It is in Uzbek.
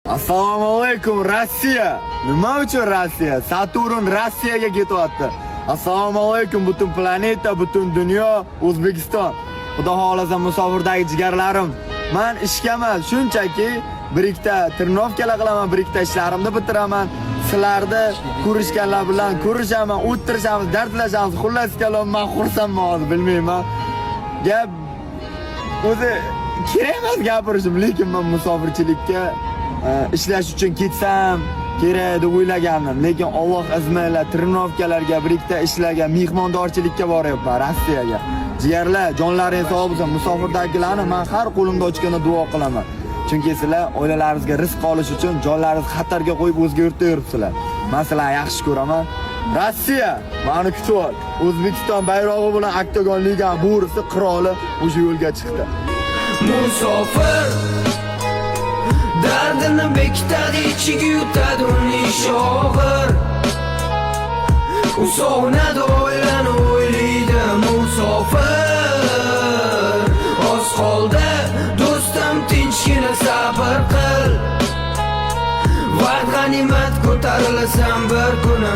Assalomu alaykum, Rossiya. Nima uchun Rossiya? Saturn Rossiyaga ketyapti. Assalomu alaykum, butun planeta, butun dunyo, O'zbekiston. Xudo xohlasa, musofirdagi jigarlarim. Man ishga emas, shunchaki bir ikkita тренировка lar qilaman, bir ikkita ishlarimni bitiraman. Sizlarni ko'rishganlar bilan ko'rishaman, o'tirishamiz, dardlashamiz. Xullas kalom, man xursandman hozir, bilmayman. Gap o'zi kerak emas gapirishim, lekin men musofirchilikka ishlash uchun ketsam kerak deb o'ylagandim. Lekin Alloh izni bilan тренировка larga, bir ikkita ishlarga, mehmondorchilikka boryapman Rossiyaga. Jigarlar, jonlaring sog' bo'lsin. Musofirdagilarni men har qo'limda ochganda duo qilaman. Chunki sizlar oilalaringizga rizq olish uchun jonlaringizni xatarga qo'yib o'zga yurtda yuribsizlar. Men sizlarni yaxshi ko'raman. Rossiya mani kutib ol. O'zbekiston bayrog'i bilan Oktagon liga bo'risi, qiroli o'sha yo'lga chiqdi. Musofir dardini bekitadi, ichiga yutadi, uni ishi og'ir. U sog'inadi, oilani o'ylaydi musofir. Oz qoldi, do'stim, tinchgina sabr qil. Vaqt g'animat, ko'tarilasan bir kuni.